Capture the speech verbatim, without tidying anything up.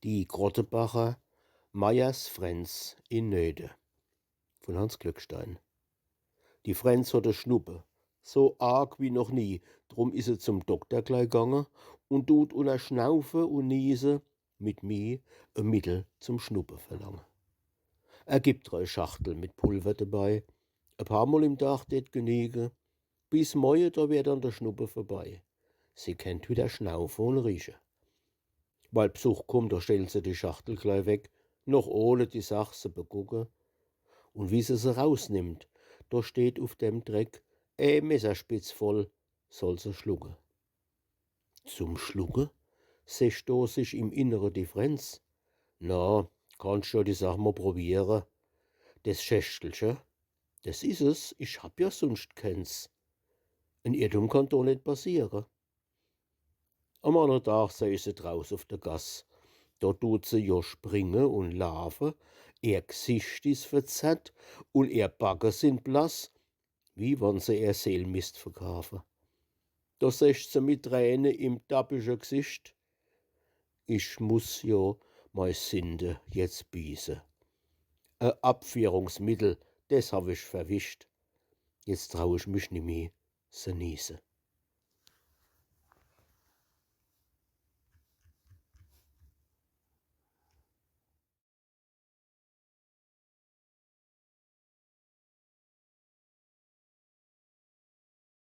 Die Krottebacher, Meyers Fränz in Nöte, vun Hanns Glückstein. Die Fränz hot e Schnuppe, so arg wie noch nie, drum is se zum Dokter glei gange un dut unner Schnaufe un Niese mit Mieh e Mittel zum Schnuppe verlange. Er gibt drei Schachtel mit Pulver debei, e paar Mol im Dag tät geniege, bis moie, do wär dann de Schnuppe vorbei. Se kennt widder schnaufe un rieche. Weil Bsuch kummt, do stellt se die Schachtel glei weg, noch ohne die Sach se begucke. Un wie se se rausnimmt, do steht uf dem Dreck e Messerspitz voll, soll se schlucke. Zum Schlucke, secht do sich im Innere die Fränz. Na, kannst jo die Sach mol probiere. Des Schächtelche, des is es, ich hab jo sunscht kens. En Irrtum kann do net passiere. Am annere Dag, se is se draus uf de Gass. Do dut se jo springe un laafe, ehr Gsicht is verzerrt un ehr Backe sin blass, wie wann se ehr Seel misst verkaafe. Do secht se mit Träne im dappische Gsicht: Ich muss jo mei Sinde jetzt bieße. E Abführungsmittel, des hab ich verwischt. Jetzt trau ich mich nimmi se niese.